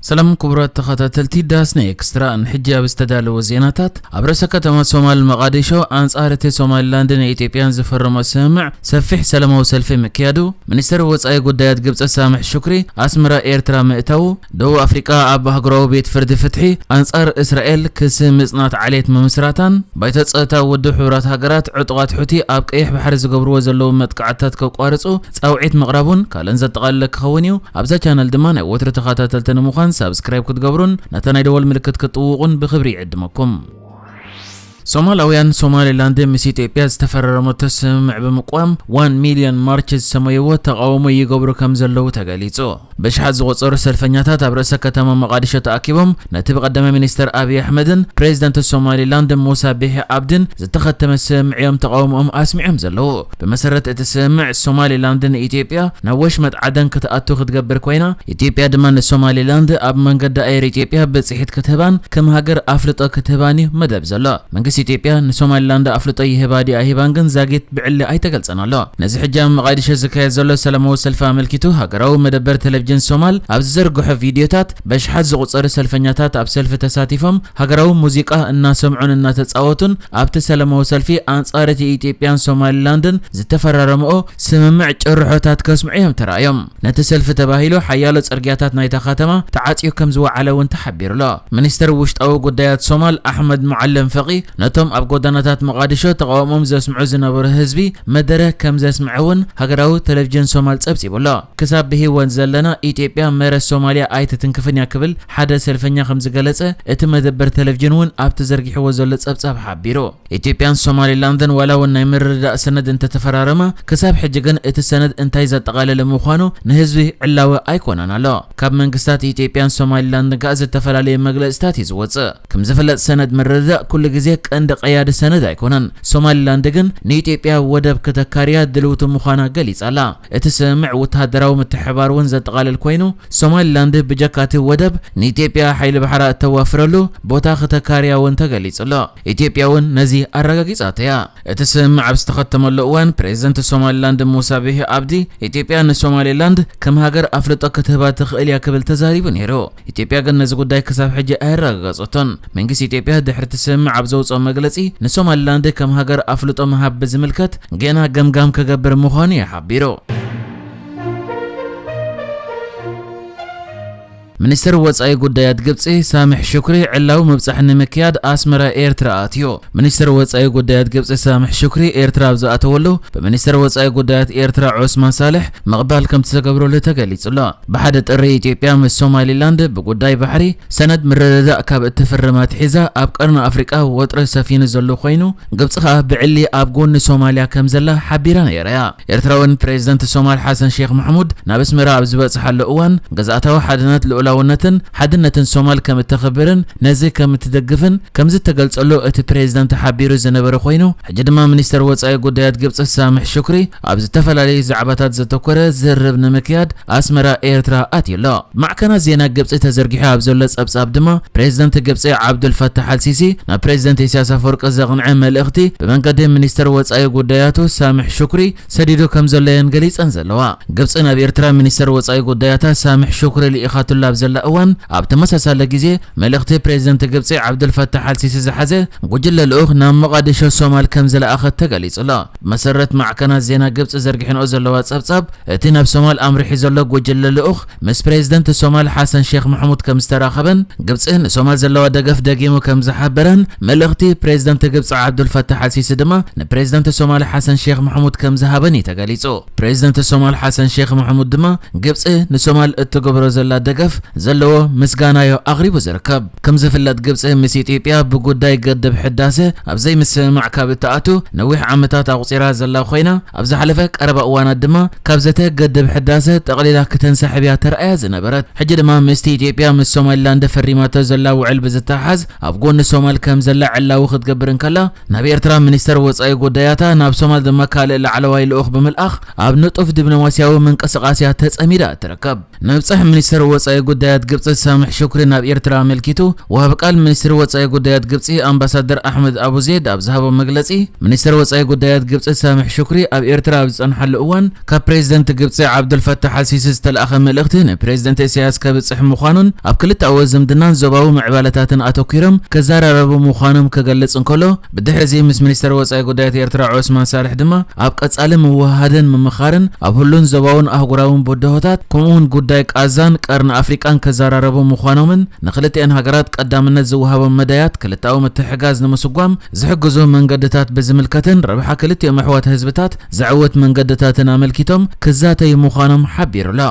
ሰላም ክቡራት ተኸታተልቲ ዳስና ኤክስትራ፣ ንሕጂ ኣብ ዝተዳለወ ዜናታት፣ ኣብ ርእሰ ከተማ ሶማል መቓዲሾ ኣንጻር እቲ ሶማሊላንድን ኢትዮጵያን ዝፈረሞ ስምምዕ ሰፊሕ ሰላማዊ ሰልፊ ምክያዱ፣ ሚኒስተር ወጻኢ ጉዳያት ግብጺ ሳምሕ ሹክሪ ኣስመራ ኤርትራ ምእታዉ፣ ደቡብ ኣፍሪቃ ኣብ ኣህጉራዊ ቤት ፍርዲ ፍትሒ ኣንጻር እስራኤል ክሲ ምጽናት ዓሌት ምምስራታን፣ ባይቶ ጸጥታ ውድብ ሕቡራት ሃገራት ዕጡቓት ሑቲ ኣብ ቀይሕ ባሕሪ ዝገብርዎ ዘለዉ መጥቃዕትታት ከቋርጹ ጻውዒት ምቕራቡን ካልእን ዘጠቓለለ ክኸውን እዩ። ኣብዛ ቻነል ድማ ናይ ወትሩ ተኸታተልቲ ንምዃን ሳብስክራይብ ክትገብሩን ነታ ናይ ደወል ምልክት ክትጥውቑን ብኽብሪ ይዕድመኩም። ሶማላውያን ሶማሊላንድ ምስ ኢትዮጵያ ዝተፈራረመቶ ስምምዕ ብምቅዋም ዋን ሚልዮን ማርች ዝሰመይዎ ተቃውሞ ይገብሩ ከም ዘለዉ ተገሊጹ። ብሽሓት ዝቆጸሩ ሰልፈኛታት ኣብ ርእሰ ከተማ መቃዲሾ ተኣኪቦም ነቲ ብቀዳማይ ሚኒስተር ኣብይ ኣሕመድን ፕሬዚደንት ሶማሊላንድ ሙሳ ቢሒ ኣብድን ዝተኸተመ ስምምዕ እዮም ተቃውሞኦም ኣስሚዖም ዘለዉ። ብመሰረት እቲ ስምምዕ ሶማሊላንድ ንኢትዮጵያ ናብ ወሽመጥ ዓደን ክትኣቱ ክትገብር ኮይና፣ ኢትዮጵያ ድማ ንሶማሊላንድ ኣብ መንገዲ ኣየር ኢትዮጵያ ብጽሒት ክትህባን ከም ሃገር ኣፍልጦ ክትህባን እዩ መደብ ዘሎ። መንግስቲ ኢትዮጵያ ንሶማሊላንድ ኣፍልጦ ይህባ ዲኣ ሂባን ግን ዛጊት ብዕሊ ኣይተገልጸን ኣሎ። ነዚ ሕጂ ኣብ መቓዲሾ ዝካየድ ዘሎ ሰላማዊ ሰልፊ ኣመልኪቱ ሃገራዊ መደበር ቴሌቪዥን ሶማል ኣብ ዝዘርግሖ ቪድዮታት በሽሓት ዝቑጸሩ ሰልፈኛታት ኣብ ሰልፊ ተሳቲፎም ሃገራዊ ሙዚቃ እናሰምዑን እናተጻወቱን ኣብቲ ሰላማዊ ሰልፊ ኣንጻር እቲ ኢትዮጵያን ሶማሊላንድን ዝተፈራረምኦ ስምምዕ ጭርሖታት ከስምዑ እዮም ተራእዮም። ነቲ ሰልፊ ተባሂሉ ሓያሎ ጽርግያታት ናይታ ከተማ ተዓጽዩ ከም ዝወዓለ እውን ተሓቢሩ ኣሎ። ሚኒስተር ውሽጣዊ ጉዳያት ሶማል ኣሕመድ ሙዓለም ፈቒ ነቶም ኣብ ጎደናታት መቓዲሾ ተቃውሞኦም ዘስምዑ ዝነበሩ ህዝቢ መደረ ከም ዘስምዐ እውን ሃገራዊ ቴሌቪዥን ሶማል ጸብጺቡ ኣሎ። ክሳብ ብህይወት ዘለና ኢትዮጵያ መሬት ሶማልያ ኣይትትንክፍን እያ ክብል ሓደ ሰልፈኛ ከም ዝገለጸ እቲ መደበር ቴሌቪዥን እውን ኣብቲ ዘርጊሕዎ ዘሎ ጸብጻብ ሓቢሩ። ኢትዮጵያን ሶማሊላንድን ዋላ እውን ናይ ምርድዳእ ሰነድ እንተተፈራረማ፣ ክሳብ ሕጂ ግን እቲ ሰነድ እንታይ ዘጠቓለለ ምዃኑ ንህዝቢ ዕላዊ ኣይኮነን ኣሎ። ካብ መንግስታት ኢትዮጵያን ሶማሊላንድን ከኣ ዝተፈላለየ መግለጽታት እዩ ዝወጽእ። ከም ዝፍለጥ ሰነድ ምርድዳእ ኩሉ ግዜ ቀንዲ ቀያዲ ሰነድ ኣይኮነን። ሶማሊላንድ ግን ንኢትዮጵያ ወደብ ከተካርያ ድልውቲ ምዃና ገሊጻ ኣላ። እቲ ስምምዕ ወተሃደራዊ ምትሕብባር እውን ዘጠቓልል ኮይኑ፣ ሶማሊላንድ ብጀካ እቲ ወደብ ንኢትዮጵያ ሓይሊ ባሕራ እተዋፍረሉ ቦታ ክተካርያ እውን ተገሊጹ ኣሎ። ኢትዮጵያ እውን ነዚ ኣረጋጊጻቶ እያ። እቲ ስምምዕ ኣብ ዝተኸተመሉ እዋን ፕሬዚደንት ሶማሊላንድ ሙሳ ቢሂ ኣብዲ ኢትዮጵያ ንሶማሊላንድ ከም ሃገር ኣፍልጦ ክትህባ ትኽእል እያ ክብል ተዛሪቡ ነይሩ። ኢትዮጵያ ግን ነዚ ጉዳይ ክሳብ ሕጂ ኣየረጋገጸቶን። መንግስቲ ኢትዮጵያ ድሕሪ እቲ ስምምዕ ኣብ ዘውጽኦ መግለጺ ንሶማሊላንድ ከም ሃገር ኣፍልጦ ምሃብ ብዝምልከት ገና ገምጋም ክገብር ምዃኑ እዩ ሓቢሩ። ሚኒስተር ወጻኢ ጉዳያት ግብጺ ሳምሕ ሹክሪ ዕላዊ ምብጻሕ ንምክያድ ኣስመራ ኤርትራ ኣትዩ። ሚኒስተር ወጻኢ ጉዳያት ግብጺ ሳምሕ ሹክሪ ኤርትራ ኣብ ዝኣተወሉ ብሚኒስተር ወጻኢ ጉዳያት ኤርትራ ዑስማን ሳልሕ ምቕባል ከም ዝተገብረሉ ተገሊጹ ኣሎ። ብሓደ ጥሪ ኢትዮጵያ ምስ ሶማሊላንድ ብጉዳይ ባሕሪ ሰነድ ምርድዳእ ካብ እትፍርም ኣትሒዛ ኣብ ቀርኒ ኣፍሪቃ ወጥሪ ሰፊኑ ዘሎ ኮይኑ፣ ግብጺ ከኣ ብዕሊ ኣብ ጎኒ ሶማልያ ከም ዘላ ሓቢራ ነይራ እያ። ኤርትራውን ፕሬዚደንት ሶማል ሓሰን ሼክ መሕሙድ ናብ ኣስመራ ኣብ ዝበጽሓሉ እዋን፣ ግዝኣታዊ ሓድነት፣ ልኡላውነትን ሓድነትን ሶማል ከም እተኽብርን ነዚ ከም እትደግፍን ከም ዝተገልጸሉ እቲ ፕሬዚደንት ሓቢሩ ዝነበረ ኮይኑ፣ ሕጂ ድማ ሚኒስተር ወጻኢ ጉዳያት ግብጺ ሳምሕ ሹክሪ ኣብ ዝተፈላለዩ ዛዕባታት ዘተኮረ ዝርርብ ንምክያድ ኣስመራ ኤርትራ ኣትዩ ኣሎ። ማዕከናት ዜና ግብጺ ተዘርጊሑ ኣብ ዘሎ ጸብጻብ ድማ፣ ፕሬዚደንት ግብጺ ዓብዱል ፈታሕ ኣልሲሲ ናብ ፕሬዚደንት ኢሳያስ ኣፈወርቂ ዘቕንዐ መልእኽቲ ብመንገዲ ሚኒስተር ወጻኢ ጉዳያቱ ሳምሕ ሹክሪ ሰዲዱ ከም ዘሎ እየን ገሊጸን ዘለዋ። ግብጺ ናብ ኤርትራ ሚኒስተር ወጻኢ ጉዳያታ ሳምሕ ሹክሪ ልኢኻትሉ ኣብ ዘላ እዋን፣ ኣብ ተመሳሳሊ ግዜ መልእኽቲ ፕሬዚደንት ግብጺ ዓብዱል ፈታሕ ኣልሲሲ ዝሓዘ ጉጅለ ልኡኽ ናብ ሞቓዲሾ ሶማል ከም ዝለኣኸት ተገሊጹ ኣሎ። ብመሰረት ማዕከናት ዜና ግብጺ ዘርጊሕንኦ ዘለዋ ጸብጻብ፣ እቲ ናብ ሶማል ኣምሪሑ ዘሎ ጉጅለ ልኡኽ ምስ ፕሬዚደንት ሶማል ሓሰን ሼክ መሕሙድ ከም ዝተራኸበን፣ ግብጺ ንሶማል ዘለዋ ደገፍ ደጊሙ ከም ዝሓበረን፣ መልእኽቲ ፕሬዚደንት ግብጺ ዓብዱል ፈታሕ ኣልሲሲ ድማ ንፕሬዚደንት ሶማል ሓሰን ሼክ መሕሙድ ከም ዝሃበን እዩ ተገሊጹ። ፕሬዚደንት ሶማል ሓሰን ሼክ መሕሙድ ድማ ግብጺ ንሶማል እትገብሮ ዘላ ደገፍ ዘለዎ ምስጋናዮ ኣቕሪቡ ዝርከብ። ከም ዝፍለጥ ግብጺ ምስ ኢትዮጵያ ብጉዳይ ገድብ ሕዳሰ ኣብ ዘይምስምማዕ ካብ እትኣቱ ነዊሕ ዓመታት ኣቑጺራ ዘላ ኮይና፣ ኣብ ዝሓለፈ ቀረባ እዋናት ድማ ካብ ዘተ ገድብ ሕዳሰ ጠቕሊላ ክተንሳሕብ እያ ተራእያ ዝነበረት። ሕጂ ድማ ምስቲ ኢትዮጵያ ምስ ሶማሊላንድ ፈሪማቶ ዘላ ውዕል ብዝተሓሓዝ ኣብ ጎኒ ሶማል ከም ዘላ ዕላዊ ክትገብር እንከላ፣ ናብ ኤርትራ ሚኒስተር ወጻኢ ጉዳያታ፣ ናብ ሶማል ድማ ካልእ ላዕለዋይ ልኡኽ ብምልኣኽ ኣብ ንጡፍ ዲፕሎማስያዊ ምንቅስቓስ እያ ተጸሚዳ እትርከብ። ምብጻሕ ሚኒስተር ወጻኢ ጉዳያት ግብጺ ሳምሕ ሹክሪ ናብ ኤርትራ ኣመልኪቱ፣ ወሃቢ ቃል ሚኒስትሪ ወጻኢ ጉዳያት ግብጺ ኣምባሳደር ኣሕመድ ኣቡ ዜድ ኣብ ዝሃቦ መግለጺ፣ ሚኒስትር ወጻኢ ጉዳያት ግብጺ ሳምሕ ሹክሪ ኣብ ኤርትራ ኣብ ዝጸንሓሉ እዋን፣ ካብ ፕሬዝደንት ግብጺ ዓብዱልፈታሕ ኣልሲሲ ዝተላእኸ መልእኽቲ ንፕሬዝደንት ኢሳያስ ከብጽሕ ምዃኑን፣ ኣብ ክልተኣዊ ዝምድናን ዞባዊ ምዕባለታትን ኣተኲሮም ክዘራረቡ ምዃኖም ክገልጽ እንከሎ፣ ብድሕሪ እዚ ምስ ሚኒስተር ወጻኢ ጉዳያት ኤርትራ ዑስማን ሳልሕ ድማ ኣብ ቀጻሊ ምውህሃድን ምምኻርን ኣብ ሁሉን ዞባውን ኣህጉራውን ብድሆታት፣ ከምኡውን ጉዳይ ቃዛን ቀርኒ ኣፍሪቃን ክዘራረቡ ምዃኖምን፣ ንክልቲኤን ሃገራት ቀዳምነት ዝወሃቦም መዳያት ክልተኣዊ ምትሕጋዝ ንምስጓም ዝሕግዙ መንገድታት ብዝምልከትን ረብሓ ክልቲኦም ኣሕዋት ህዝብታት ዘዕውት መንገድታትን ኣመልኪቶም ክዛተዩ ምዃኖም ሓቢሩ ኣሎ።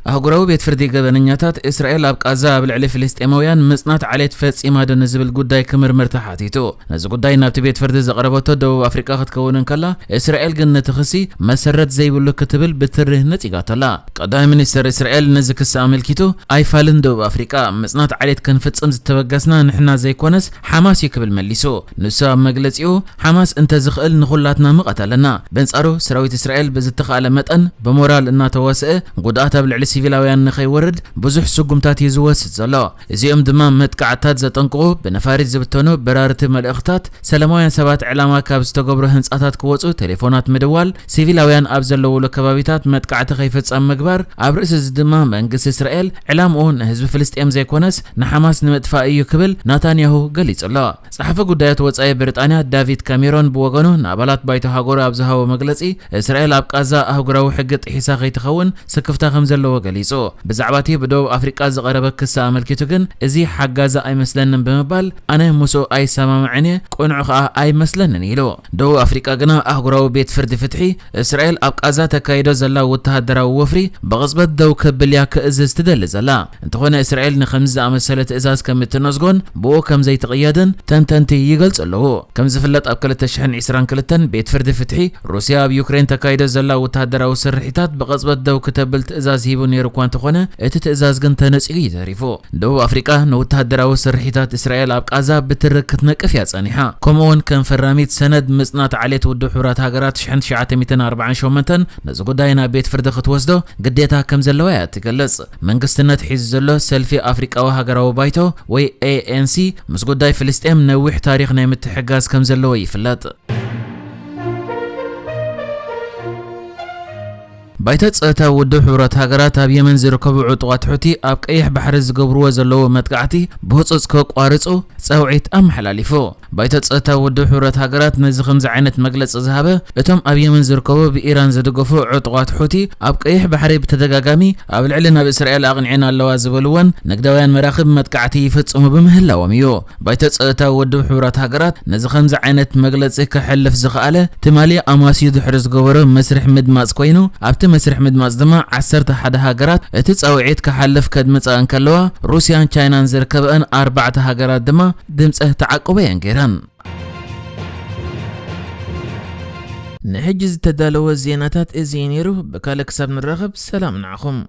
ኣህጉራዊ ቤት ፍርዲ ገበነኛታት፣ እስራኤል ኣብ ቃዛ ኣብ ልዕሊ ፍልስጤማውያን ምጽናት ዓሌት ፈጺማ ዶ ንዝብል ጉዳይ ክምርምር ተሓቲቱ። ነዚ ጉዳይ ናብቲ ቤት ፍርዲ ዘቕረበቶ ደቡብ ኣፍሪቃ ክትከውን እንከላ፣ እስራኤል ግን ነቲ ክሲ መሰረት ዘይብሉ ክትብል ብትሪ ነጺጋቶ ኣላ። ቀዳማይ ሚኒስተር እስራኤል ነዚ ክሲ ኣመልኪቱ፣ ኣይፋልን ደቡብ ኣፍሪቃ፣ ምጽናት ዓሌት ክንፍጽም ዝተበገስና ንሕና ዘይኮነስ ሓማስ እዩ ክብል መሊሱ። ንሱ ኣብ መግለጺኡ፣ ሓማስ እንተዝኽእል ንኹላትና ምቐተለና። በንጻሩ፣ ሰራዊት እስራኤል ብዝተኻእለ መጠን ብሞራል እናተዋስአ፣ ጉድኣት ኣብ ልዕሊ ሲቪላውያን ንኸይወርድ ብዙሕ ስጉምታት እዩ ዝወስድ ዘሎ። እዚኦም ድማ መጥቃዕትታት ዘጠንቅቑ፣ ብነፋሪት ዝብተኑ በራርቲ መልእኽታት፣ ሰላማውያን ሰባት ዕላማ ካብ ዝተገብሩ ህንጻታት ክወጹ ቴሌፎናት ምድዋል፣ ሲቪላውያን ኣብ ዘለውሉ ከባቢታት መጥቃዕቲ ከይፍጸም ምግባር፣ ኣብ ርእሲ እዚ ድማ መንግስቲ እስራኤል ዕላምኡ ንህዝቢ ፍልስጤም ዘይኮነስ ንሓማስ ንምጥፋእ እዩ ክብል ናታንያሁ ገሊጹ ኣሎ። ጸሓፊ ጉዳያት ወጻኢ ብሪጣንያ ዳቪድ ካሜሮን ብወገኑ ንኣባላት ባይቶ ሃገሩ ኣብ ዝሃቦ መግለጺ፣ እስራኤል ኣብ ቃዛ ኣህጉራዊ ሕጊ ጥሒሳ ከይትኸውን ስክፍታ ከም ዘለዎ ገሊጹ። ብዛዕባ እቲ ብደቡብ ኣፍሪቃ ዝቐረበ ክሲ ኣመልኪቱ ግን፣ እዚ ሓጋዚ ኣይመስለንን ብምባል፣ ኣነ ምስኡ ኣይሰማምዕን እየ፣ ቅኑዕ ከኣ ኣይመስለንን ኢሉ። ደቡብ ኣፍሪቃ ግና ኣህጉራዊ ቤት ፍርዲ ፍትሒ፣ እስራኤል ኣብ ቃዛ ተካይዶ ዘላ ወተሃደራዊ ወፍሪ ብቕጽበት ደው ከብል እያ ክእዝዝ ትደሊ ዘላ። እንተኾነ እስራኤል ንኸምዚ ዝኣመሰለ ትእዛዝ ከም እትነዝጎን ብኡ ከም ዘይትቕየድን ተንተንቲ ይገልጹ ኣለዉ። ከም ዝፍለጥ ኣብ ክልተ ሽሕን ዕስራን ክልተን ቤት ፍርዲ ፍትሒ ሩስያ ኣብ ዩክሬን ተካይዶ ዘላ ወተሃደራዊ ስርሒታት ብቕጽበት ደው ክተብል ትእዛዝ ሂቡ ነይሩ እኳ እንተኾነ እቲ ትእዛዝ ግን ተነጺጉ እዩ ተሪፉ። ደቡብ ኣፍሪቃ ንወተሃደራዊ ስርሒታት እስራኤል ኣብ ቃዛ ብትሪ ክትነቅፍ እያ ጸኒሓ። ከምኡ እውን ከም ፈራሚት ሰነድ ምጽናት ዓሌት ውድብ ሕቡራት ሃገራት ሽሕን ትሽዓተ ሚእትን ኣርባዓን ሸሞንተን ነዚ ጉዳይ ናብ ቤት ፍርዲ ክትወስዶ ግዴታ ከም ዘለዋ እያ ትገልጽ። መንግስትነት ሒዙ ዘሎ ሰልፊ ኣፍሪቃዊ ሃገራዊ ባይቶ ወይ ኤ ኤን ሲ ምስ ጉዳይ ፍልስጤም ነዊሕ ታሪኽ ናይ ምትሕጋዝ ከም ዘለዎ ይፍለጥ። ባይቶ ጸጥታ ውድብ ሕቡራት ሃገራት ኣብ የመን ዝርከቡ ዕጡቓት ሑቲ ኣብ ቀይሕ ባሕሪ ዝገብርዎ ዘለዉ መጥቃዕቲ ብህጹጽ ከቋርጹ ጻውዒት ኣመሓላሊፉ። ባይቶ ጸጥታ ውድብ ሕቡራት ሃገራት ነዚ ከምዚ ዓይነት መግለጺ ዝሃበ፣ እቶም ኣብ የመን ዝርከቡ ብኢራን ዝድገፉ ዕጡቓት ሑቲ ኣብ ቀይሕ ባሕሪ ብተደጋጋሚ ኣብ ልዕሊ ናብ እስራኤል ኣቕኒዐን ኣለዋ ዝበልወን ንግዳውያን መራኽብ መጥቃዕቲ ይፍጽሙ ብምህላዎም እዩ። ባይቶ ጸጥታ ውድብ ሕቡራት ሃገራት ነዚ ከምዚ ዓይነት መግለጺ ከሕልፍ ዝኸኣለ ትማሊ ኣማስዩ ድሕሪ ዝገበሮ መስርሕ ምድማጽ ኮይኑ፣ ኣብቲ መስርሕ ምድማጽ ድማ ዓሰርተ ሓደ ሃገራት እቲ ጻውዒት ክሓልፍ ከድምጻ እንከለዋ፣ ሩስያን ቻይናን ዝርከበአን ኣርባዕተ ሃገራት ድማ ድምጸ ተዓቅቦ እየን ገይረን። ንሕጂ ዝተዳለወ ዜናታት እዚ እዩ ነይሩ። ብካልእ ክሳብ ንራኸብ ሰላም ንዓኹም።